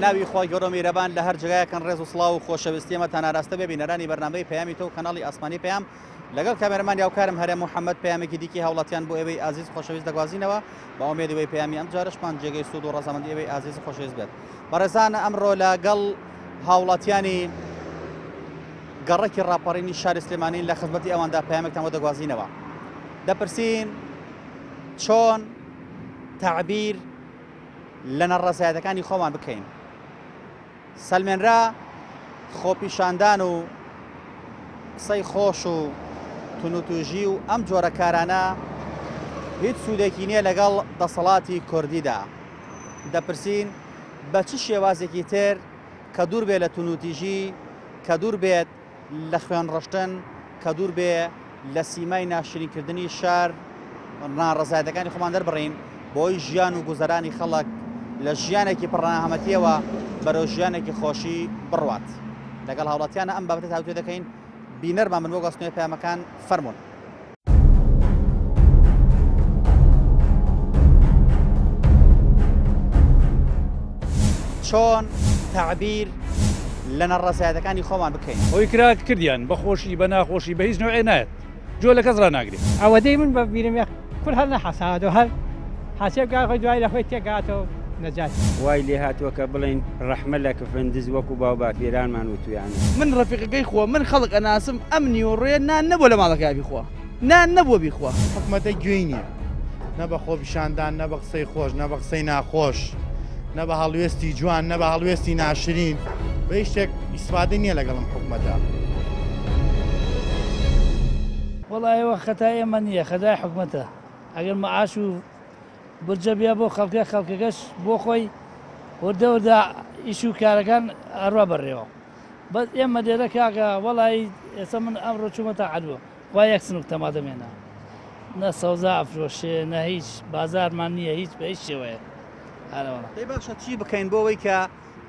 ناوی خوای گەورە و میرەبان لە هەر جێگایەکن ڕێز و سڵاو و خۆشەویستی ئێمەتان ئاراستە بێ بینەرانی بەرنامەی پەیامی تۆ و کەناڵی ئاسمانی پەیام لەگەڵ کامێرەمان یاوکارم هەرێم محەممەد پەیامێکی دیکی هاوڵاتیان بۆ ئێوەی ئازیز خۆشەویست دەگوازینەوە بە ئومێدی وەی پەیامی ئەم جارەشمان جێگەی سوود و ڕەزامەندی ئێوەی ئازیز خۆشەویست بێت بەڕێزان ئەمڕۆ لەگەڵ هاوڵاتیانی گەڕەکی ڕاپەڕینی شاری سلێمانی لە خزمەتی ئەواندا پەیامێکتان بۆ دەگوازینەوە دەپرسین چۆن تەعبیر لە ناڕەزایەتەکانی خۆمان بکەین. سەلمێنرا خۆپیشاندان و قسەی خۆش و تونوتوژی و ئەم جۆرە کارانە هیچ سوودێکی نییە لەگەڵ دەسەڵاتی کوردیدا. دەپرسین بە چ شێوازێکی تر کە دوور بێ لە تونوتیژی، کە دوور بێت لە خوێن ڕشتن کە دوور بێ لە سیمای ناشرینکردنی شار ناڕەزایەتەکانی خۆمان دەربڕین بۆی ژیان و گوزەرانی خەڵک لە ژیانێکی پڕناهەمەتیەوە بەرەو ژیانێکی خۆشی بڕوات لەگەڵ هاوڵاتیانە ئەم بابەتە تاوتوێ دەکەین بینەرمان بن بۆ گواستنەوەی پەیامەکان فەرموون. چۆن تەعبیر لە ناڕەزایەتەکانی خۆمان بکەین؟ ئەوەی کرا کردیان بە خۆشی بە ناخۆشی بە هیچ نەوعێ نایەت جۆ لە کەس ڕاناگرێ. ئەوەدەی من بە بیرم یە کور هەر نەحەساتەوە هەر حەسێ بکا خۆی دوای لە خۆی تێکاتەوە نەجات. وای لێ هاتووە کە بڵێین ڕەحمە لە کفن دز وەکوو باو باپیرانمان وتوویانە. من ڕەفیقەکەی خۆم من خەڵک ئەناسم ئەم نیوەڕۆیە نان نەبووە لە ماڵەکەیا بیخوا نان نەبووە بیخوا. حکومەتە گوێی نیە نە بە خۆپیشاندان نە بە قسەی خۆش نە بە قسەی ناخۆش نە بە هەڵوێستی جوان نە بە هەڵوێستی ناشرین بە هیچ شتێک ئیسفادە نیە لەگەڵم حکومەتە. وەڵا ئێوە خەتای ئێمە نییە خەتای حکومەتە ئەگەر مەعاش و بودجە بیا بۆ خەڵکە خەڵکەکەش بۆ خۆی وردە وردە ئیش و کارەکان ئەڕوا بەڕێوە بەس ئێمە لێرە کاکە وەڵی ئێستا من ئەمڕۆ چوومەتە عەلوە خوا یەک سنوک تەماتەم هێنا نە سەوزا ئەفرۆشێ نە هیچ بازارمان نییە هیچ بە هیچ شێوەیە ئارەوەڵا. دەی باشە چی بکەین بۆ ئەوەی کە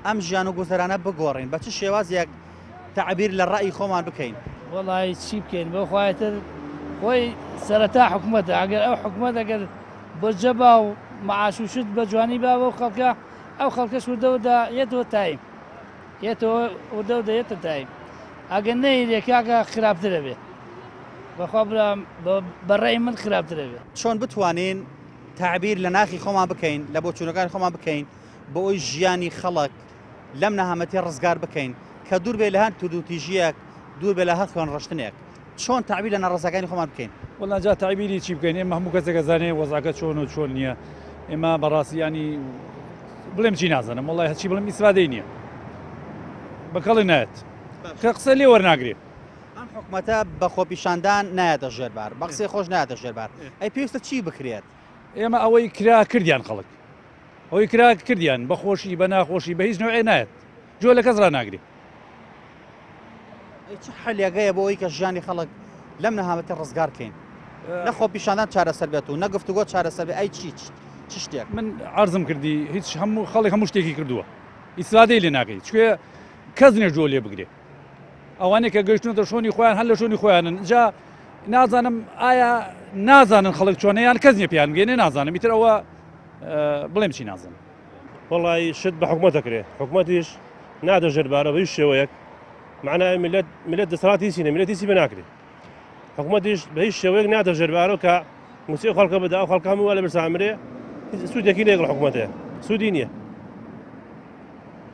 ئەم ژیان و گوزەرانە بگۆڕین بە چ شێوازێک تەعبیر لە ڕەئی خۆمان بکەین؟ وەڵی چی بکەین بۆ خوایتر خۆی سەرەتا حکومەتە ئەگەر ئەو حکومەت ئەگەر بودجە با و معاش و شت بە جوانی با بەو خەڵکە ئەو خەڵکەش وردە وردە یەتەوە تایم یەتەوە وردە وردە یەتە تایم ئەگەر نەیرێ کاکە خراپترە بێ بەخوا برام بە ڕەئی من خراپترە بێ. چۆن بتوانین تەعبیر لە ناخی خۆمان بکەین لە بۆچوونەکانی خۆمان بکەین بۆ ئەوی ژیانی خەڵک لەم نەهامەتیە ڕزگار بکەین کە دوور بێ لە هەر توندوتیژیەک دوور بێ لە هەر خوێن ڕشتنێک چۆن تەعبیر لە ناڕەزاکانی خۆمان بکەین؟ وەڵا جا تەعبیری چی بکەین ئێمە هەموو کەسێک ئەزانێ وەزعەکە چۆن و چۆن نییە ئێمە بەڕاستی ینی بڵێم چی نازانم وەڵای هەرچی بڵێم ئیسفادەی نییە بە کەڵی نایەت کە قسە لێ وەرناگرێ. ئەم حکومەتە بە خۆپیشاندان نایەتە ژێر بار بە قسەی خۆش نایەتە ژێر بار ئەی پێویستە چی بکرێت؟ ئێمە ئەوەی کرا کردیان خەڵک ئەوەی کرا کردیان بە خۆشی بە ناخۆشی بە هیچ نەوعێ نایەت جۆ لە کەس ڕاناگرێ. ئەی چ حەلێک هەیە بۆ ئەوەی کە ژیانی خەڵک لەم نەهامەتە ڕزگار کەین؟ نە خۆپیشاندان چارەسەر بێت و نە گفتوگۆ چارەسەر بێت ئەی چی چ شتێک؟ من عەرزم کردی هیچ هەموو خەڵک هەموو شتێکی کردووە ئیسفادەی لێ ناکەی چکێ کەس نییە جۆ لێ بگرێ ئەوانەی کە گەیشتونەتە شۆنی خۆیان هەر لە شۆنی خۆیانن جا نازانم ئایا نازانن خەڵک چۆنە یان کەس نییە پێیان بگەێنێ نازانم ئیتر ئەوە بڵێم چی نازانم. وەڵی شت بە حکومەت دەکرێ حکومەتیش نادە ژێربارە بە هیچ شێوەیەک معنای ملت ملت دەسەڵات هیچی نیە ملت هیچی پێ ناکرێ حکومەتیش بە هیچ شێوەیەک نادە ژێربارە کە موچەی خەڵکە بدا ئەو خەڵکە هەموو لە برسا ئەمرێ هیچ سوودێکی نییە لەگەڵ حکومەتێ سوودی نییە.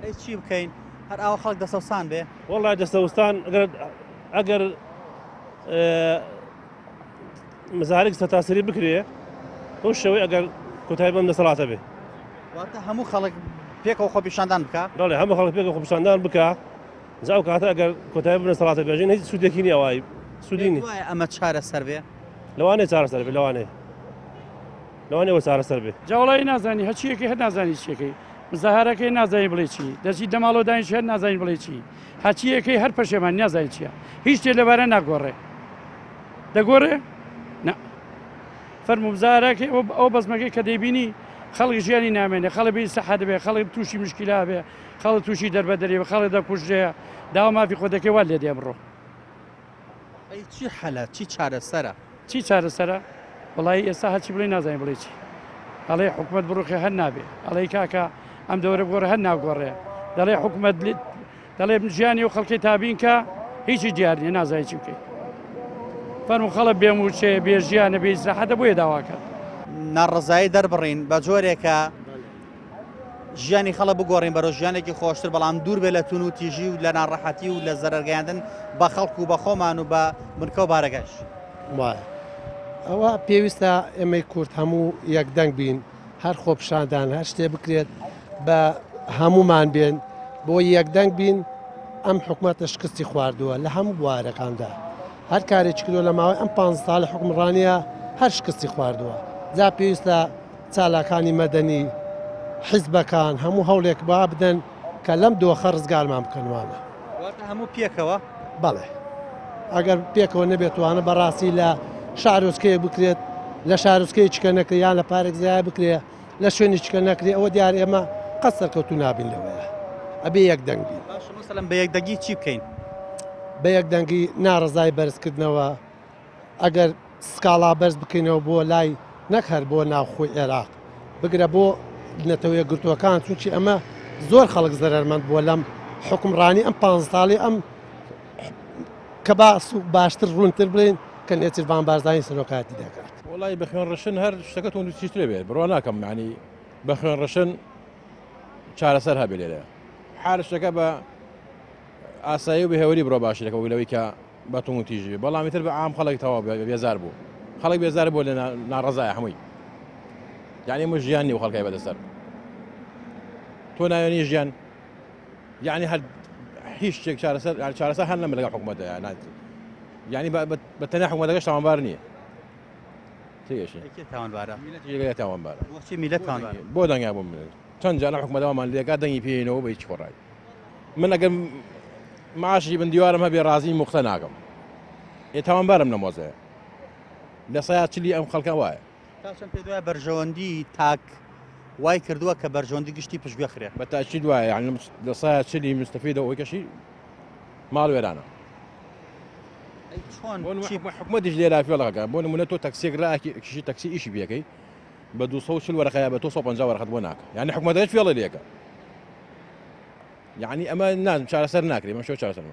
ئەی چی بکەین هەر ئاوا خەڵک دەسەوسان بێ؟ وەڵای دەسەوستان ئەگەر ئەگەر مزارێک سەتاسەری بکرێ بەو شێوەی ئەگەر کۆتایی بەم دەسەڵاتە بێ. واتە هەموو خەڵک پێکەوە خۆپیشاندان بکا؟ بەڵێ هەموو خەڵک پێکەوە خۆپیشاندان بکا جا ئەو کاتە ئەگەر کۆتایی بەم دەسەڵاتە بێژین هیچ سوودێکی نییە وای سوودی نییە. وایە ئەمە چارەسەر بێ؟ لەوانەیە چارەسەر بێ لەوانەیە لەوانەیە وە چارەسەر بێ. جا وەڵایی نازانی هەرچیەکەی هەر نازانی چیەکەی مزاهەرەکەی نازانی بڵێ چی دەچی دەماڵەوە دانیشی هەر نازانی بڵێ چی هەرچیەکەی هەر پەشێمانی نازانی چیە هیچ شتێ لەبارە ناگۆڕێ دەگۆڕێ؟ نا. فەرموو بزارەکەی ئەو ئەو بەزمەکەی کە دەیبینی خەڵک ژیانی نامێنێ خەڵک بێ سەحە دەبێ خەڵک تووشی مشکیلە بێ خەڵک تووشی دەربەدەری بێ خەڵک دەکوژرێ داوا مافی خۆ دەکەی وات لێ دێ ئەمڕۆ. ئەی چی حەلە چی چارەسەرە؟ چی چارەسەرە؟ وەڵایی ئێستا هەرچی بڵێی نازانین بڵێی چی. ئەڵێی حکومەت بڕوخێ هەر نابێ. ئەڵێی کاکە ئەم دەورە بگۆڕێ هەر ناگۆڕێ. دەڵێ حکومەت دەڵێ ژیانی و خەڵکی تابین کە هیچی دیار نیە نازای چی بکەی فەرمو خەڵک بێ موچەیە بێ ژیانە بێ ئیسراحەتە بۆیە داواکات. ناڕەزایی دەربڕین بە جۆرێکە ژیانی خەڵک بگۆڕین بەرەو ژیانێکی خۆشتر بەڵام دوور بێ لە تون و تیژی و لە ناڕەحەتی و لە زەرەرگەیاندن بە خەڵک و بە خۆمان و بە بنکە و بارەگەش. وایە ئەوە پێویستە ئێمەی کورد هەموو یەکدەنگ بین هەر خۆپیشاندان هەر شتێ بکرێت بە هەمومان بێن بۆ یەکدەنگ بین ئەم حکومەتە شکستی خواردووە لە هەموو بوارەکاندا هەر کارێکی کردووە لە ماوەی ئەم 15 ساڵە حکومڕانیە هەر شکستی خواردووە جا پێویستە چالاکانی مەدەنی حیزبەکان هەموو هەوڵێک با بدەن کە لەم دۆخە ڕزگارمان بکەنوانە واتە هەموو پێکەوە؟ بەڵێ ئەگەر پێکەوە نەبێتوانە بەڕاستی لە شارۆچکەیە بکرێت لە شارۆچکەی چکە نەکرێ یان لە پارێزگای بکرێ لە شوێنی چکە نەکرێ ئەوە دیار ئێمە قەت سەرکەوتوو نابین لەوەیە ئەبێ یەک دەنگ بین. باشە مەسەلەن بە یەکدەنگی چی بکەین؟ بە یەکدەنگی ناڕەزای بەرزکردنەوە ئەگەر سکاڵا بەرز بکەینەوە بۆ لای نەک هەر بۆ ناوخۆی عێراق بگرە بۆ نەتەوە یەکگرتووەکان چونکی ئەمە زۆر خەڵک زەرەرمەند بووە لەم حکومڕانی ئەم پ ساڵی ئەم کە باس و باشتر ڕوونتر بڵێن کە نێچیرڤان بارزانی سەرۆکایەتی دەکات. وەڵی بە خوێن ڕشن هەر شتەکە توند و تیژترە بێت بڕوا ناکەم یعنی بە خوێن ڕشن چارەسەر هەبێ لێرە حال شتەکە بە ئاسایی و بەهێوەری بڕۆ باشی دەکە وەک لەوەی کە بە توند و تیژی بێ بەڵام ئیتر بە عام خەڵک تەواو بێزار بوو خەڵک بێزار بوو لە ناڕەزایە هەمووی یعنی ئەمە ژیان نیە و خەڵکای بەدەسەر تۆ ناوێنی ژیان یعنی هەر هیچ شتێک چارەسەر چارەسەر هەر نەمە لەگەڵ حکوومەتە یعنی بە تەنیا حکوومەتەکەش تاوانبار نییە تێگەشتی کێ تاوانبارە میلەت تاوانبارە بۆچی میلەت تاوانبارە بۆ دەنگیان بۆ میلەت چەند جار حکوومەتەوەمان لێکا دەنگی پێینەوە بە هیچ خۆڕای من ئەگەر معاشی بن دیوارم هەبێ ڕازی موختە ناکەم ئێ تاوانبارم لە مۆزەیە لە سەیا چلی ئەم خەڵکە وایە. تا چەند پێت وایە بەرژەوەندی تاک وای کردووە کە بەرژەوەندی گشتی پشتگوێ خرێ؟ بە تاکید وایە یعنی لە سەیا چلی مستەفیدە ئەوەی کەشی ماڵ وێرانە. ئەی چۆن حکومەتیش لێرا فێڵەکە بۆ نمونە تۆ تەکسیەک ڕاکیشی تەکسی ئیشی پێەکەی بە 240 وەرەقە یا بە 250 وەرەقەت بۆ ناکە یعنی حکومەتەکەش فێڵی لێکە یعنی ئەمە نازم چارەسەر ناکرێ مەشۆ چارەسەر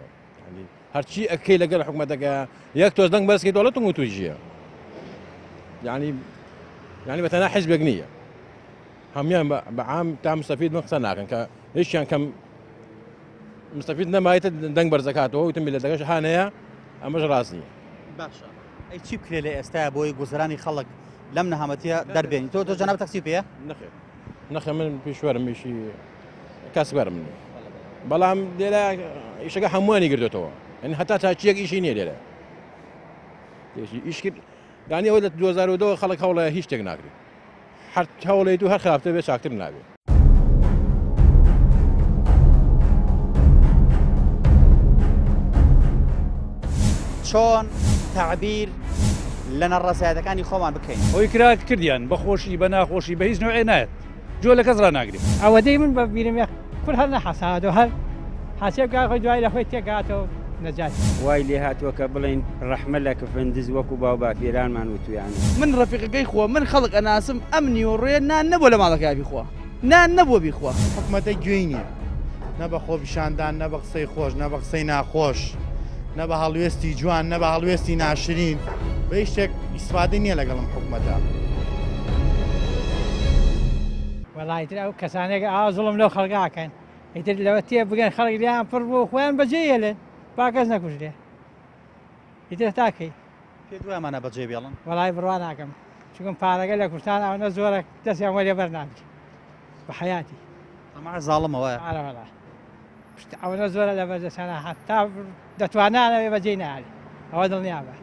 هەرچی ئەکەی لەگەڵ حکومەتەکە یەک تۆز دەنگ بەرزکەی دەوڵەت و توژیە یعنی یعنی بە تەنها حیزبێک نییە هەموان بە عام تا مستەفید من قسە ناکەن کە هیچیان کەم مستەفید نەمایتە دەنگ بەرزەکاتەوە وتم میلەتەکەش هانەیە ئەمەش ڕاست نییە باشە ئەی چی بکرێ لە ئێستا بۆی گوزرانی خەڵک لەم نەهامەتیە دەربێنی تۆ تۆ جەناب تەکسی پێیە نەخێر نەخێر من پیشوەرم ئیشی کاسبکارم من بەڵام لێرە ئیشەکە هەمووانی گرتوێتەوە یعنی هەتا تاچیەک ئیشی نییە لێرە ئیش کرد دانی ئەوە لە 2002 خەڵک هەوڵە هیچ شتێک ناکرێت هەر هەوڵێت و هەر خراپتر بێت چاکتر نابێت. چۆن تەعبیر لە ناڕەزایەتەکانی خۆمان بکەین؟ ئەوەی کرا کردیان بە خۆشی بە ناخۆشی بە هیچ نوعێ نایەت جۆ لە کەس ڕاناگرێ. ئەوەدەی من بە بیرم یە کورد هەر نەحەساتەوە هەر حەسێ بکا خۆی دوای لە خۆی تێکاتەوە نەجاتی. وای لێ هاتووە کە بڵێین ڕەحمە لە کفن دز وەکوو باو باپیرانمان وتوویانە. من ڕەفیقەکەی خۆم من خەڵک ئەناسم ئەم نیوەڕۆیە نان نەبووە لە ماڵەکەیا بیخوا نان نەبووە بیخوا. حکومەتە گوێی نیە نە بە خۆپیشاندان نە بە قسەی خۆش نە بە قسەی ناخۆش نە بە هەڵوێستی جوان نە بە هەڵوێستی ناشرین بە هیچ شتێک ئیسفادەی نیە لەگەڵ ئەم حکومەتە. وەڵا ئیتر ئەو کەسانەی کە ئاوا زوڵم لەو خەڵکە ئەکەن ئیتر لەوە تێ بگەن خەڵک لێیان پڕ بوو خۆیان بەجێ یەلن با کەس نەکوژرێ ئیتر تا کەی. پێت وایە ئەمانە بەجێ بێڵن؟ وەڵای بڕوا ناکەم چونکم پارەکە لە کوردستان ئەوەنە زۆرە دەستیان وەلێ بەر ناگرێ بە حەیاتی. تەماع زاڵمە وایە؟ ئارە وەڵا پشت ئەوەنە زۆرە لە بەردەستیانە هەتا دەتوانانەوێ بەجێی نایەلێ ئەوە دڵنیا بە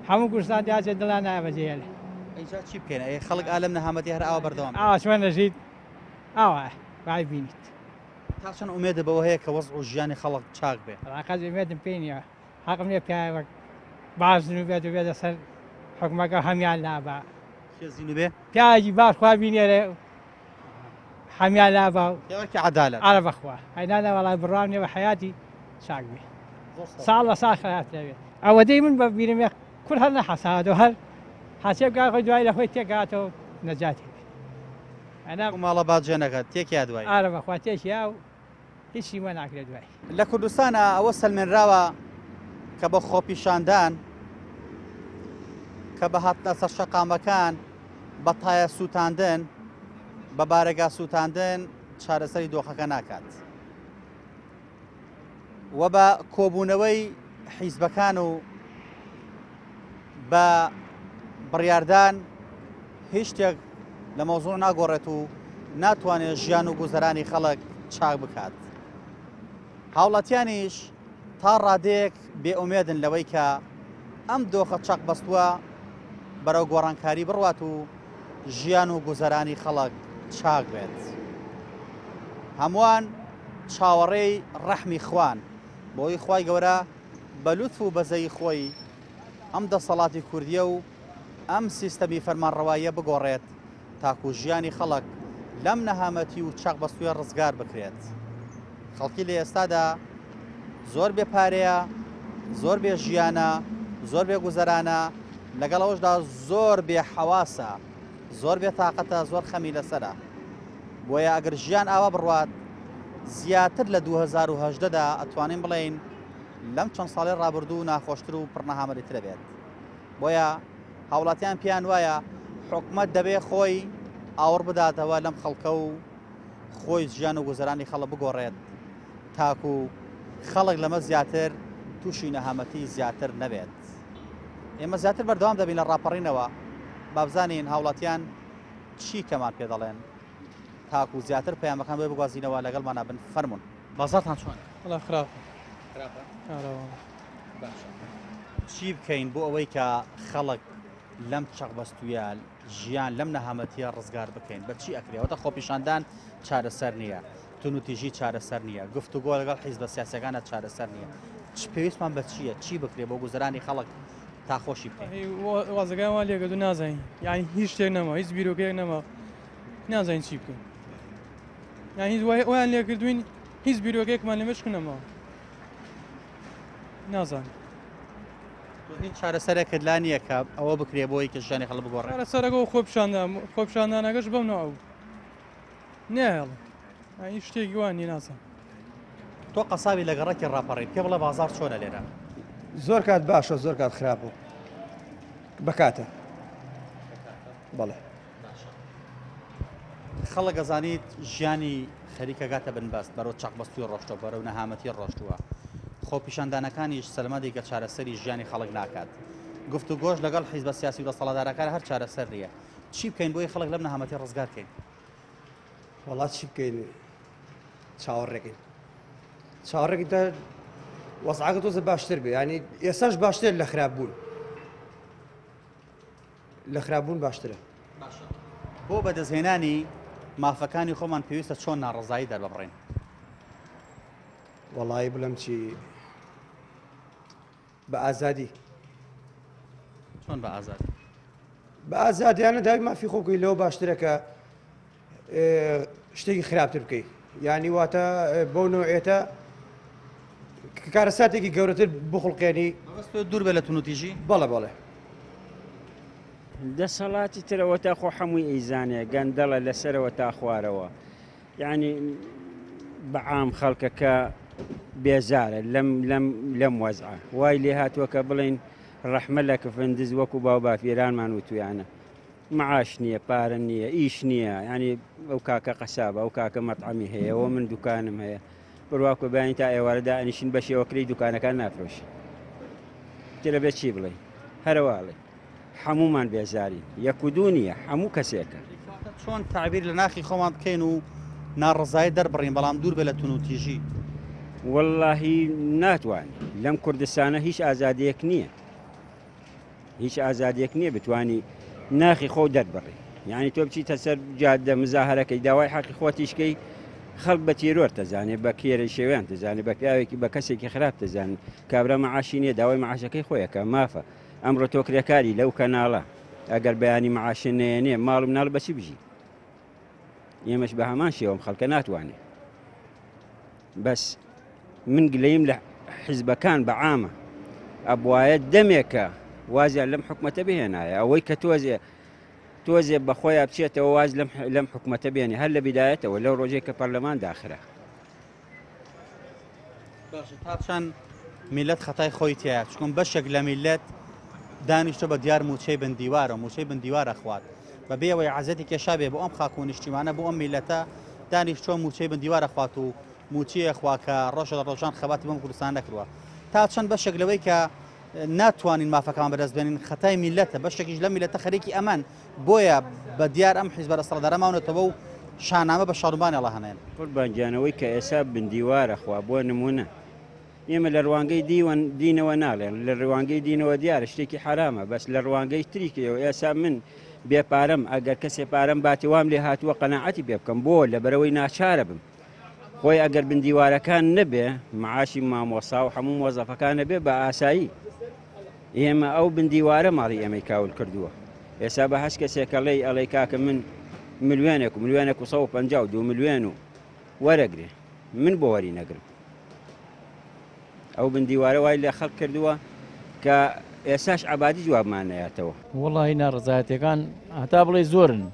هەموو کوردستان داچێت دڵیان نایە بەجێ یەلێ. ئەی جا چی بکەین ئەی خەڵک ئا لەم نەهامەتی هەر ئاوا بەردەوام بێت؟ ئاوا چۆن دەژیت ئاوایە وای بینیت. تا چەند ئومێدت بەوە هەیە کە وەزع و ژیانی خەڵک چاک بێ؟ وەڵا قەت ئومێدم پێی نییە حەقم نییە پیاوێک باش زینوو بێت و بێتە سەر حوکمەکە هەمیان لابا. کێ زینوو بێ؟ پیاوێکی باش خوا بینێرێ هەمیان لابا و پیاوێکی عەدالەت. ئارە بەخوا ئەی نا نا وەڵای بڕوام نییە بە حەیاتی چاک بێ ساڵ لە ساڵ خراپتر ئەبێ. ئەوەدەی من بە بیرم یە کورد هەر نەحەساتەوە هەر حەسێ بکا خۆی دوای لە خۆی تێکاتەوە نەجاتی بێ ئەنا ماڵە با جێ نەکات تێکیا دوای. ئارە بەخوا تێکیا و. هیچی وە ناکرێت دوای. لە کوردستانا ئەوە سەلمێنراوە کە بە خۆپیشاندان، کە بە هاتنە سەر شەقامەکان، بە تایە سووتاندن، بە بارەگا سووتاندن چارەسەری دۆخەکە ناکات و بە کۆبوونەوەی حیزبەکان و بە بڕیاردان هیچ شتێک لە مەوزوع ناگۆڕێت و ناتوانێت ژیان و گوزەرانی خەڵک چاک بکات. هاوڵاتیانیش تا ڕادەیەک بێئومێدن لەوەی کە ئەم دۆخە چەق بەستووە بەرەو گۆڕانکاری بڕوات و ژیان و گوزەرانی خەڵک چاک بێت. هەمووان چاوەڕێی ڕەحمی خوان بۆی خوای گەورە بە لوتف و بەزەیی خۆی ئەم دەسەڵاتی کوردیە و ئەم سیستەمی فەرمانڕەواییە بگۆڕێت تاکو ژیانی خەڵک لەم نەهامەتی و چەقبەستوویە ڕزگار بکرێت. خەڵکی لە ئێستادا زۆر بێ پارەیە، زۆر بێ ژیانە، زۆر بێ گوزەرانە، لەگەڵ ئەوەشدا زۆر بێ حەواسە، زۆر بێ تاقەتە، زۆر خەمی لەسەرە. بۆیە ئەگەر ژیان ئاوا بڕوات زیاتر لە 2018 دا ئەتوانین بڵێین لەم چەند ساڵەی ڕابردوو ناخۆشتر و پڕنەهامەتیترە بێت. بۆیە هاوڵاتیان پێیان وایە حکومەت دەبێ خۆی ئاوڕ بداتەوە لەم خەڵکە و خۆی ژیان و گوزەرانی خەڵک بگۆڕێت تاکو خەڵک لەمە زیاتر تووشی نەهامەتی زیاتر نەبێت. ئێمە زیاتر بەردەوام دەبین لە ڕاپەڕینەوە بابزانین هاوڵاتیان چی کەمان پێ دەڵێن تاکو زیاتر پەیامەکان بۆ بگوازینەوە لەگەڵمانە بن فەرمونون. بازاڕتان چۆنە؟ وەڵا خراپە. خراپە؟ ئارە وەڵا. باشە چی بکەین بۆ ئەوەی کە خەڵک لەم چەقبەستوویە ژیان لەم نەهامەتیە ڕزگار بکەین بە چی ئەکرێ ئەوەتە خۆپیشاندان چارەسەر نییە تونوتیژی چارەسەر نییە گفتوگۆ لەگەڵ حیزبە سیاسەکانە چارەسەر نییە چ پێویستمان بە چییە چی بکرێ بۆ گوزەرانی خەڵک تا خۆشی بکەین وازەکان وا لێگەدو نازانین یعنی هیچ شتێک نەما هیچ بیرۆکەیەک نەما نازانین چی بکەین یان هیچ وایان لێکردوین هیچ بیرۆکەیەکمان لە مێشک نەماوە نازانم. هیچ چارەسەرێکت لا نییە کە ئەوە بکرێ بۆی کە ژیانی خەڵک بگۆڕێ؟ چارەسەرەکە و خۆپیشاندان خۆپیشاندانەکەش بەم ناو بوو نایەڵێ هیچ شتێکی وا نییە نازانم. تۆ قەسابی لە گەڕەکی ڕاپەڕین پێ بڵێ بازاڕ چۆنە لێرە؟ زۆر کات باشە زۆر کات خراپە بەکاتە بەڵێ. خەڵک ئەزانیت ژیانی خەریکە گاتە بنبەست بەرەو چەقبەستوی ڕۆشتوە بەرەو نەهامەتی ڕۆشتووە خۆپیشاندانەکانیش سەلماندی کە چارەسەری ژیانی خەڵک ناکات گفتوگۆش لەگەڵ حیزبە سیاسی و دەسەڵاتدارەکان هەر چارەسەر نییە چی بکەین بۆی خەڵک لەم نەهامەتی ڕزگار کەین؟ وەڵا چی بکەین چاوەڕێکین چاوەڕێکین تا وەزعەکە تۆزە باشتر بێ ینی ئێساش باشتر لە خراپ بوون لە خراپ بوون باشترە. باشە بۆ بەدەستهێنانی مافەکانی خۆمان پێویستە چۆن ناڕەزایی دەرببڕین؟ وەڵایی بڵێم چی بە ئازادی. چۆن بە ئازادی؟ بە ئازادیانە داوای مافی خۆ بکەی لەوە باشترە کە شتێکی خراپتر بکەی یعنی واتە بەو نوعێتە کارەساتێکی گەورەتر بخڵقێنی دوور بە لە تونوتیژی بەڵێ بەڵێ دەسەڵاتی ترەوە تا خۆ حەمووی ئەیزانێ گەندەڵە لەسەرەوە تا خوارەوە یعنی بەعام خەڵکەکە بێزارە لەم لەم لەم وەزعە وای لێ هاتووە کە بڵین ڕەحمە لە کفندز وەکو باو باپیرانمان وتویانە معاش نییە پارە نییە ئیش نییە ینی ئەو کاکە قەسابە ئەو کاکە مەطعەمی هەیە و من دوکانم هەیە بڕواکە بەیانی تا ئێوارە دائەنیشین بە شێوە کرێی دوکانەکان نافرۆشین ترە بێت چی بڵێ هەرەواڵێ هەمومان بێزارین یەک و دوو نییە هەموو کەسێکە چۆن تعبیر لە ناخی خۆمان بکەین و ناڕزای دەربڕین بەڵام دوور بێ لە تونوتیژی واللهی ناتوانانی لەم کوردستانە هیچ ئازادیەک نییە هیچ ئازادیەک نییە بتانی ناخی خۆ دەربڕی یعنی تۆ بچیتە سەر جادە مزاهرەکەی داوای حەقی خۆتیشکەی خەڵک بە تیرۆر تەزانێ بە کێرە شێویان دەزانێ بە پیاوێکی بە کەسێکی خراپ دەزانن کابرا معاشی نییە داوای معاشەکەی خۆیەکە مافە ئەمڕۆ تۆ کرێکاری لەو کەناڵە ئەگەر بەیانی معاشە نەیەنێ ماڵ و مناڵ بەچی بژی ئێمەش بە هەمان شێوەم خەڵکە ناتوانێ بەس من گلەیم لە حیزبەکان بە عامە ئەبوایە دەمێکە وازیان لەم حکومەتە بهێنایە ئەوەی کە تۆزێ تۆزێ بەخۆیان بچێتەوە واز لەم لەم حکومەتە بێنێ هەر لە بیدایەتەوە لەو ڕۆژێک کە پەرلەمان داخرا. باشە تا چەند میلەت خەتای خۆی تایە چکم بەشێک لە میلەت دانیشتە بە دیار موچەی بندیوارە موچەی بندیوارە خوات بە بێەوەی عزەتی کێشا بێ بۆ ئەم خاک و نیشتیمانە بۆ ئەم میلەتە دانیشتوە موچەی بندیوارە خوات و موچەیە خوا کە ڕۆژە لە ڕۆژان خەباتی بۆم کوردستان نەکردووە تا چەند بەشێک لەوەی کە ناتوانین مافەکان بەدەست بێنین خەتای میلەتە بەشێکیش لە میلەتە خەریکی ئەمان بۆیە بە دیار ئەم حیزبە دەسەڵاتدارە ماونەتەوە و شانامە بە شاروبانی ڵەهەنێن. قوربان گیان ئەوەی کە ئێسا بن دیوارە خوا بۆ نمونە ئێمە لە ڕوانگەی دیوەن دینەوە ناڵێن لە ڕوانگەی دینەوە دیارە شتێکی حرامە بەس لە ڕوانگەی تریکەوە ئێسا من بێ پارەم ئەگەر کەسێ پارەم باتی وام لێ هاتووە قەناعەتی پێ بکەم بۆ لەبەرەوەی ناچارە بم خۆی ئەگەر بن دیوارەکان نەبێ معاشی مامۆسا و هەموو مۆزەفەکان نەبێ بە ئاسایی ئێمە ئەو بن دیوارە ماڵی ئێمەی کاول کردووە ئێستا بە هەچ کەسێک ئەڵێی ئەڵێی کاکە من ملیۆنێک و ملیۆنێک و 152 ملیۆن و وەرەگرێ من بۆ وەری نەگرم ئەو بن دیوارە وای لە خەڵک کردووە کە ئێساش عبادی جوابمان نەیاتەوە. وەڵی ناڕزایەتەکان هەتا بڵێ زۆرن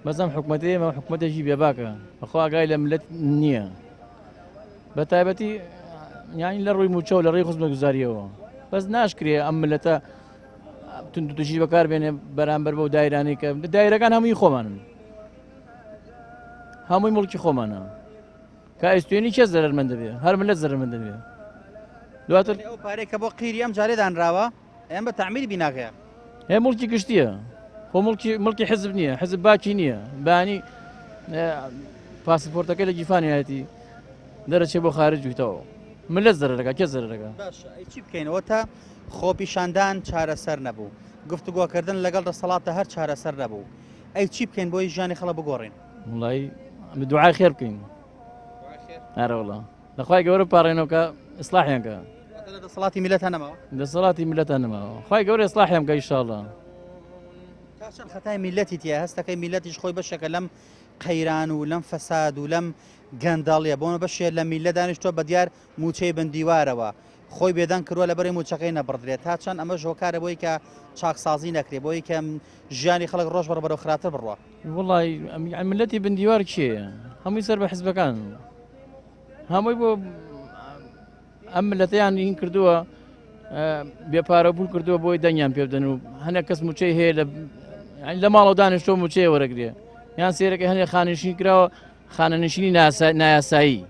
بەس ئەم حکومەتەی ئێمە حکومەتێکی بێباکە بەخوا ئاگای لە ملت نییە بە تایبەتی یانی لە ڕووی موچە و لە ڕێی خزمەتگوزاریەوە بەس ناشکرێ ئەم ملەتە توندوتیژی بەکار بێنێ بەرامبەر بەو دایرانەی کە دایرەکان هەمووی خۆمانن هەمووی مڵکی خۆمانە کە ئەیستێنی کێ زەرەرمەند دەبێ هەر ملت زەرەرمەند دەبێ دواتر ئەو پارەی کە بۆ قیری ئەم جارێ دانراوە ئێم بە تەعمیری بیناکەیە. هێ موڵکی گشتیە خۆ موڵکی موڵکی حزب نییە حزب باکی نییە بانی پاسپۆرتەکە لە گیفانیەتی دەرەچێ بۆ خارج بوویتەوە ملت زەرەرەکە کێ زەرەرەکە باشە ئەی چی بکەینەوە تا خۆپیشاندان چارەسەر نەبوو گفتوگۆکردن لەگەڵ دەسەڵاتە هەر چارەسەر نەبوو ئەی چی بکەین بۆی ژیانی خەڵک بگۆڕین وڵی دوعای خێر بکەین ئارەوەڵا لە خوای گەورە بپاڕێنەوە کە ئیسلاحیان کە. واتە لە دەسەڵاتی میللەتە نەماوە؟ دەسەڵاتی میللەتە نەماوە. خوای گەورە ئیسلاحیان بکە ئیشاڵڵا. تا چەند خەتای میللەتی تیا هەستەکەی میللەتیش خۆی بەشێکە لەم قەیران و لەم فەساد و لەم گەندەڵیە بۆنە بەشێ لە میللە دانیشتووە بە دیار موچەی بن دیوارەوە خۆی بێدەنگ کردووە لەبەری موچەکەی نەبڕدرێت تا چەند ئەمەش هۆکارە بۆی کە چاکسازی نەکرێ بۆی کە ژیانی خەڵک ڕۆژ بەڕ بەرەو خراپتر بڕوا. وەڵای میللەتی بن دیوار کێیە؟ هەمووی سەر بە حزبەکان. هەمووی بۆ ئەم ملەتەیان هین کردووە بێ پارە بوون کردووە بۆی دەنگیان پێ بدەن و هەنێک کەس موچەی هەیە لە لە ماڵەوە دانیشتۆ موچەیە وەرەگرێ یان سێرەکە هەنێ خانشین کراوە خانەنشینی نایاسایی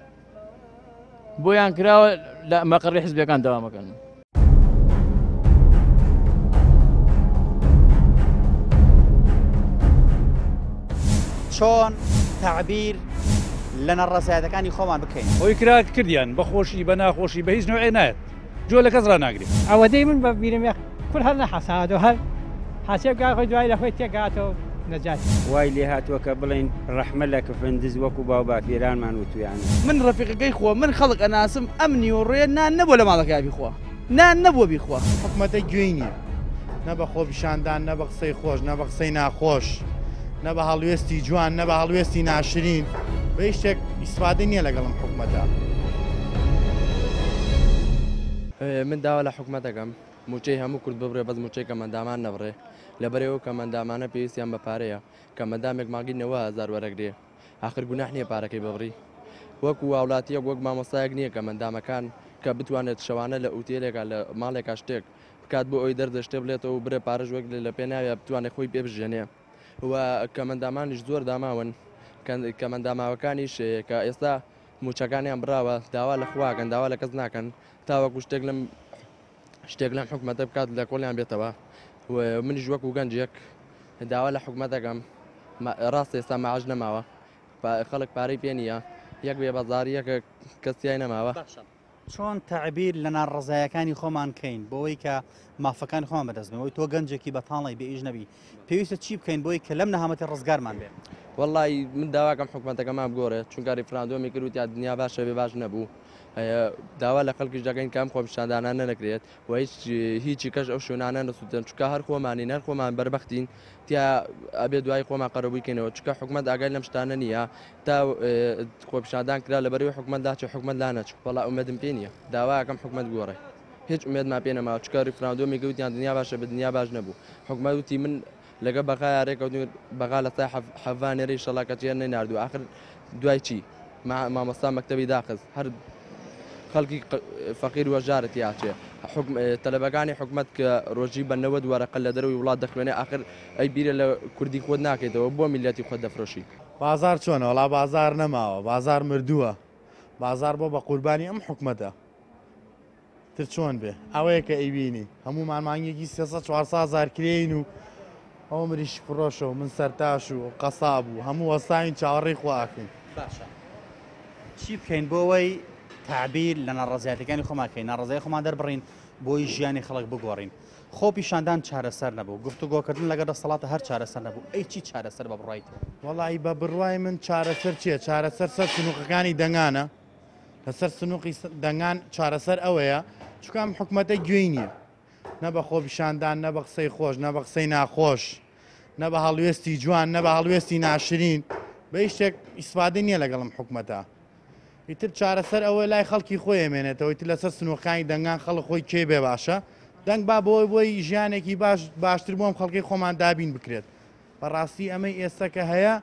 بۆیان کراوە لە مەقڕی حزبەکان داوامەکەن. چۆن تەعبیر لە ناڕەزایەتەکانی خۆمان بکەین؟ ئەوەی کرا کردیان بە خۆشی بە ناخۆشی بە هیچ نەوعێ نایەت جۆ لە کەس ڕاناگرێ. ئەوەدەی من بە بیرم یە کورد هەر نەحەساوەتەوە هەر حەسێ بکا خۆی دوای لە خۆی تێکاتەوە نەجاتی. وای لێ هاتووە کە بڵێین ڕەحمە لە کفن دز وەکوو باوباپیرانمان وتوویانە. من ڕەفیقەکەی خۆم من خەڵک ئەناسم ئەم نیوەڕۆیە نان نەبووە لە ماڵەکەیا بیخوا نان نەبووە بیخوا. حکومەتە گوێی نیە نە بە خۆپیشاندان نە بە قسەی خۆش نە بە قسەی ناخۆش نە بە هەڵوێستی جوان نە بە هەڵوێستی ناشرین بە هیچ شتێک ئیسفادە نییە لەگەڵم حکومەتە. من داوا لە حکومەت دەکەم موچەی هەموو کورد ببڕێ بەس موچەی کەمەندامان نەبڕێ لەبەرئەوە کەمەندامانە پێویستیان بە پارەیە کەمەندامێک مانگی 90 هەزار وەرەگرێ ئاخر گوناح نییە پارەکەی ببڕی وەکو هاوڵاتیەک وەک مامۆستایەک نییە کەمەندامەکان کە بتوانێت شەوانە لە ئوتێلێکا لە ماڵێکا شتێک بکات بۆ ئەوی دەردە شتێ بڵێتەوە و برێ پارەش وەرگرێ لە پێناویا بتوانێت خۆی پێ بژێنێ و کەمەندامانیش زۆر داماون کەمەنداماوەکانیش کە ئێستا موچەکانیان بڕاوە داوا لە خواکەن داوا لە کەس ناکەن تاوەکو شتێک لەم شتێک لەم حکومەتە بکات لە کۆڵیان بێتەوە و منیش وەکو گەنجێک داوا لە حکومەتەکەم ڕاست ئێستا معاش نەماوە خەڵک پارەی پێ نییە یەک بێ بازاریەکە کەس تیای نەماوە. چۆن تەعبیر لە ناڕەزایەکانی خۆمان کەین بۆی کە مافەکانی خۆمان بەدەست بێنەوەی تۆ گەنجێکی بەتاڵی بێ ئیش نەبی پێویستە چی بکەین بۆی کە لەم نەهامەتی ڕزگارمان بێ؟ وەڵی من داواکەم حکومەتەکەمان بگۆڕێت چونکە ریفراندۆمی کرد وتیان دنیا باشە بێ باش نەبوو داوا لە خەڵکیش دەکەین کە ئەم خۆپیشاندانانە نەکرێت و هیچ هیچی کەش ئەو شوێنانە نەسووتێن چونکە هەر خۆمانین هەر خۆمان بەربەختین تیا ئەبێ دوای خۆمان قەرەبووی کەینەوە چونکە حکومەت ئاگای لەم شتانە نییە تا خۆپیشاندان کرا لەبەرەوەی حکومەت لاچێ حکومەت لا نەچوو وەڵا ئومێدم پێ نییە داواکەم حکومەت بگۆڕێ هیچ ئومێدمان پێ نەماوە چونکە ریفراندۆمی گوتیان دنیا باشە بە دنیا باش نەبوو حکومەت وتی من لەگە بەغایا رێکەوتن بەغا لە سای حەڤا نێرەی شەڵا کەچی هەر نەیناردووە ئاخر دوای چی مامۆستا مەکتەبی داخست هەر خەڵکی فەقیر و هەژارە تیاچێ حکم تەلەبەکانی حکومەت کە ڕۆژی بە 90 وەرەقە لە دەرەوەی وڵات دەخوێنێ ئاخر ئەی بیرە لە کوردی خۆت ناکەیتەوە بۆ میللەتی خۆت دەفرۆشی. بازاڕ چۆنە؟ وەڵا بازاڕ نەماوە، بازاڕ مردووە، بازاڕ بۆ بە قوربانی ئەم حکومەتە. تر چۆن بێ ئەوەیە کە ئەیبینی هەمومان مانگێکی 300 400 هزار کرێین و ئەو مریش فرۆشە و من سەرتاش و قەساب و هەموو وەستاوین چاوەڕێی خوا ئەکەین. باشە چی بکەین بۆ ئەوەی تەعبیر لە ناڕەزایەتیەکانی خۆمان کەین، ناڕەزایی خۆمان دەربڕین بۆی ژیانی خەڵک بگۆڕین؟ خۆپیشاندان چارەسەر نەبوو، گفتوگۆکردن لەگەڵ دەسەڵاتە هەر چارەسەر نەبوو، ئەی چی چارەسەر بە بڕوای تۆ؟ وەڵایی بە بڕوای من چارەسەر چیە؟ چارەسەر سەر سنوقەکانی دەنگانە، لەسەر سنوقی دەنگان چارەسەر ئەوەیە چونکە ئەم حکومەتە گوێی نییە نە بە خۆپیشاندان نە بە قسەی خۆش نە بە قسەی ناخۆش نە بە هەڵوێستی جوان نە بە هەڵوێستی ناشرین بە هیچ شتێک ئیسفادە نییە لەگەڵم حکومەتە ئیتر چارەسەر ئەوە لای خەڵکی خۆی ئەمێنێتەوە ئیتر لەسەر سنوقانی دەنگان خەڵک خۆی کێ بێ باشە دەنگ با بۆی بۆی ژیانێکی باش باشتر بۆم خەڵکی خۆمان دابین بکرێت بەڕاستی ئەمەی ئێستا کە هەیە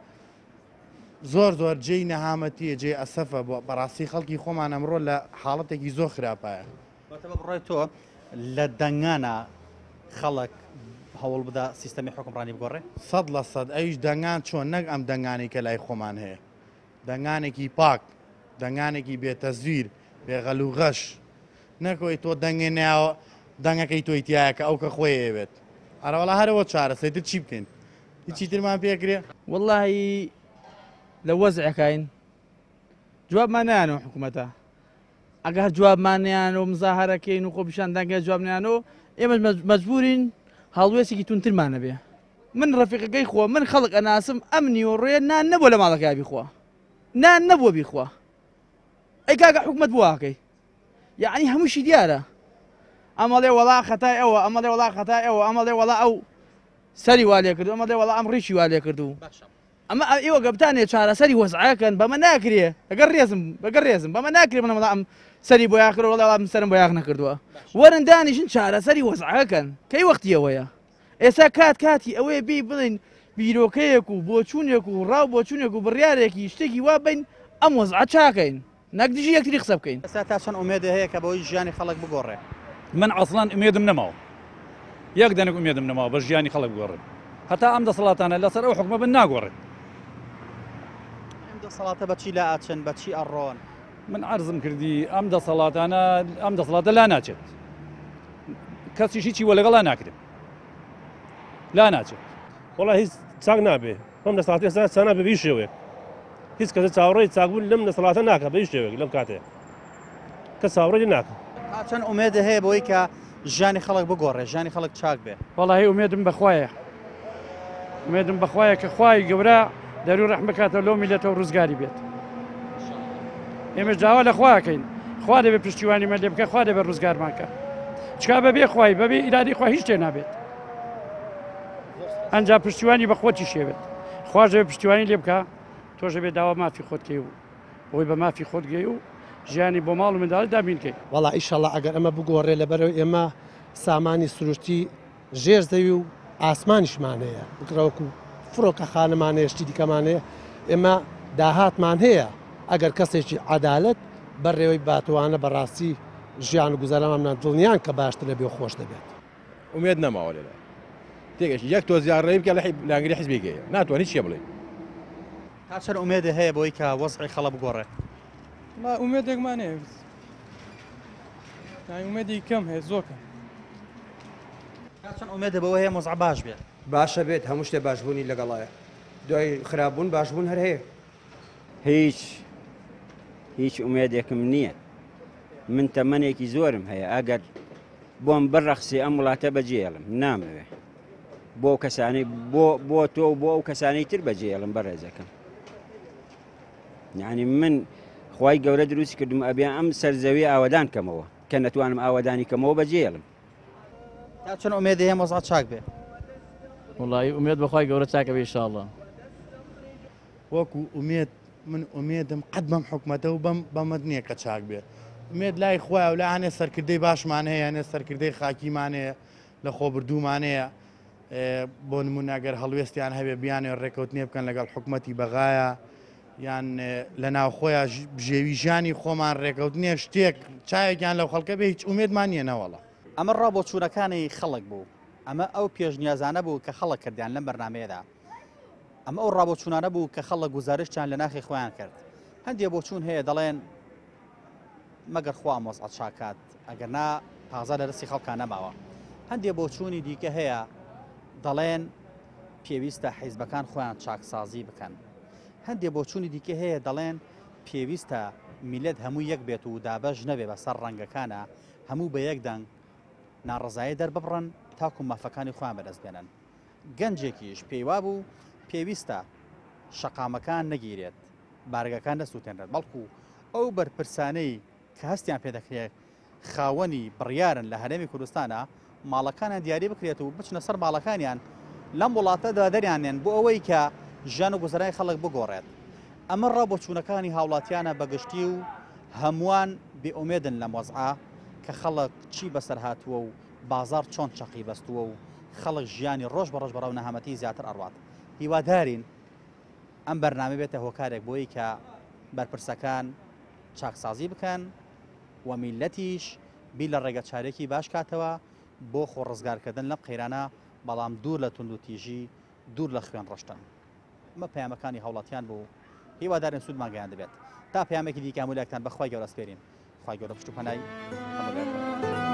زۆر زۆر جێی نەهامەتیە جێی ئەسەفە بۆ بەڕاستی خەڵکی خۆمان ئەمڕۆ لە حاڵەتێکی زۆر خراپایە. واتە بە بڕوای تۆ لە دەنگانە خەڵک هەوڵ بدا سیستەمی حوکمڕانی بگۆڕێ؟ 100% ئەویش دەنگان چۆن نەک ئەم دەنگانەی کە لای خۆمان هەیە دەنگانێکی پاک دەنگانێکی بێ تەزویر بێ غەل و غەش نەکەوەی تۆ دەنگێ ناوە دەنگەکەی تۆی تایە کە ئەو کە خۆی ئەوێت ئەرەوەڵا هەرەوە چارەسەر تر چی بکەین هیچی ترمان پێکرێ؟ وەڵاهی لە وەزعێکاین جوابمان نایانەوە حکوومەتە ئەگەر جوابمان نیانەوە مزاهرەکەین و خۆپیشاندانگە جواب نیانەوە ئێمە مەجبورین هەڵوێستێکی تونترمان نەبێ من ڕەفیقەکەی خۆ من خەڵک ئەناسم ئەم نیوەڕۆیە نان نەبووە لە ماڵەکەیا بیخوا نان نەبووە بیخوا ئەی کاکە حکومەت بواکەی یەعنی هەمووشی دیارە ئەمەڵێ وەڵا خەتای ئەوە ئەمەڵێ وەڵا خەتای ئەوە ئەمەڵێ وەڵا ئەو سەری وا لێ کردو ئەمەڵێ وەڵا ئەم ڕیشی وا لێ کردو ئەمە ئێوە گە بتانێ چارەسەری وەزعەکەن بەمە ناکرێ ئەگەر ڕێزم بەگەر ڕێزم بەمە ناکرێ من وەڵا ئەم سەری بۆ یاخ وەڵا ئەم سەرم بۆ یاخ نەکردووە وەرن دانیشن چارەسەری وەزعەکەن کەی وەختی ئەوەیە ئێستا کات کاتی ئەوەیە بێی بڵێین بیرۆکەیەک و بۆچوونێک و ڕاو بۆچوونێک و بڕیارێکی شتێکی وا بین ئەم وەزعە چاکەین نەک دژی یەکتری قسە بکەین. ئێستا تا چەند ئومێدت هەیە کە بەوەی ژیانی خەڵک بگۆڕێ؟ من ئەسڵەن ئومێدم نەماوە یەک دەنک ئومێدم نەماوە بە ژیانی خەڵک بگۆڕێت هەتا ئەم دەسەڵاتانە لەسەر ئەو حکومە بن ناگۆڕێت. ئەم دەسەڵاتە بە چی لا ئەچن بە چی ئەڕۆن؟ من عەرزم کردی ئەم دەسەڵاتانە ئەم دەسەڵاتە لا ناچێت کەسیش هیچی وە لەگەڵا ناکرێت لا ناچێت. وەڵا هیچ چاک نابێ بەم دەسەڵاتە ئێستا چاک نابێ بە هیچ شێوەیەک هیچ کەس چاوەڕێی چاکبوون لەم دەسەڵاتە ناکە بە هیچ شێوەیەک لەم کاتەیە کەس چاوەڕێی لێ ناکە. تا چەند ئومێدت هەیە بەوەی کە ژیانی خەڵک بگۆڕێ ژیانی خەڵک چاک بێ؟ وەڵاهی ئومێدم بەخوایە ئومێدم بەخوایە کە خوای گەورە دەرو ڕەحم بکاتەوە لەو میلەتە و ڕزگاری بێت ئێمەش داوا لە خواکەین خوا دەبێت پشتیوانی من لێ بکە خوا دەبێت ڕزگارمان کە چکا بەبێ خوای بەبێ ئیرادی خوا هیچ شتێ نابێت ئەنجا پشتیوانی بە خۆتی شێوێت خواش دەبێت پشتیوانی لێ بکە تۆش دەبێت داوا مافی خۆت کەی و بۆی بە مافی خۆت گەی و ژیانی بۆ ماڵ و منداڵی دابین کەی. وەڵا ئیشەڵا ئەگەر ئەمە بگۆڕێ لەبەرئەوەی ئێمە سامانی سروشتی ژێر زەوی و ئاسمانیشمان هەیە بگرە وەکو فڕۆکەخانەمان هەیە شتی دیکەمان هەیە ئێمە داهاتمان هەیە ئەگەر کەسێکی عەدالەت بەڕێوەی باتوانە بەڕاستی ژیان و گوزەرانمان دڵنیان کە باشتر دەبێ و خۆش دەبێت. ئومێد نەماوە لێرە تێگەشتی یەک تۆز یاڕەیی بکە لە لانگری حزبی گەیە ناتوانانی چیە بڵێ. تا چەند ئومێدت هەیە بەوەی کە وەزعی خەڵک بگۆڕێ؟ وەڵا ئومێدێکمان هەیە یانی ئومێدی کەم هەیە زۆر کەم. تا چەند ئومێدت بەوە هەیە وەزع باش بێت؟ باشە بێت هەموو شتێ باشبوونی لەگەڵایە دوای خراپبوون باشبوون هەر هەیە. هیچ هیچ ئومێدێکم نییە من تەمەنێکی زۆرم هەیە ئەگەر بۆم بڕەخسێ ئەم وڵاتە بەجێڵم نامەوێ بۆ کەسانی بۆ بۆ تۆ و بۆ ئەو کەسانی تر بەجێڵم بەڕێزەکەم یعنی من خی گەورە دروست کردم ئەبێ ئەم سەرزەوی ئاوەدان کەمەوە کە نەتوانم ئاوەدانی کەمەوە بەجێڵم تا چەند ئومێدی هەیە وەزع چاک بێ؟ وڵی ئومێد بەخوای گەورە چاکە بێ ئینشاءاللە. وەکو ئومێد من ئومێدم قەت بەم حکومەتە و بەم بەمەت نییە کە چاک بێ ئومێد لای خوایە و لە هەنێ سەرکردەی باشمان هەیە هەنێ سەرکردەی خاکیمان هەیە لە خۆبردوومان هەیە بۆ نمونە گەر هەڵوێستیان هەبێ بیانێ ڕێکەوتنێ بکەن لەگەڵ حکومەتی بەغایە. یان لە ناوخۆیا بژێوی ژیانی خۆمان ڕێکەوتنێ شتێک چاوێکیان لەو خەڵکە بێ هیچ ئومێدمان نییە نەوەڵا. ئەمە ڕا بۆچوونەکانی خەڵک بوو، ئەمە ئەو پێشنیازانە بوو کە خەڵک کردیان لەم بەرنامەیەدا. ئەمە ئەو ڕابۆچوونانە بوو کە خەڵک گوزارشتیان لە ناخی خۆیان کرد. هەندێ بۆچوون هەیە دەڵێن مەگەر خوا ئەم وەزعە چاکات، ئەگەر نا پازار لە دەستی خەڵکا نەماوە. هەندێ بۆچوونی دیکە هەیە دەڵێن پێویستە حیزبەکان خۆیان چاکسازی بکەن. هەندێ بۆچوونی دیکە هەیە دەڵێن پێویستە میللەت هەموو یەک بێت و دابەش نەبێ بەسەر ڕەنگەکانا، هەموو بە یەک دەنگ ناڕەزایی دەرببڕن تاکو مافەکانی خۆیان بەدەست بێنن. گەنجێکیش پێیوابوو پێویستە شەقامەکان نەگیرێت، بارگەکان نەسووتێنرێت، بەڵکو ئەو بەرپرسانەی کە هەستیان پێدەکرێت خاوەنی بڕیارن لە هەرێمی کوردستانە ماڵەکانیان دیاری بکرێت و بچنە سەر ماڵەکانیان لەم وڵاتەدا دەریاننێن بۆ ئەوەی کە ژیان و گوزەرانی خەڵک بگۆڕێت. ئەمە ڕا بۆچوونەکانی هاوڵاتیانە بە گشتی و هەمووان بێ ئومێدن لەم وەزعە کە خەڵک چی بەسەر هاتووە و بازاڕ چۆن چەقی بەستووە و خەڵک ژیانی ڕۆژ بە ڕۆژ بەڕەو نەهامەتی زیاتر ئەڕوات. هیوادارین ئەم بەرنامە بێتە هۆکارێک بۆی کە بەرپرسەکان چاکسازی بکەن و میللەتیش بیر لە ڕێگەچارێکی باش کاتەوە بۆ خۆ ڕزگارکردن لەم قەیرانە، بەڵام دوور لە توندوتیژی، دوور لە خوێن ڕشتن. ئەمە پەیامەکانی هاوڵاتیان بوو، هیوادارین سوودمان گەیاندبێت. تا پەیامێکی دیکە هەموو لایەکتان بە خوای گەورە ئەسپێرین. خوای گەورە پشت و پەنای هەموو لایەک بێت.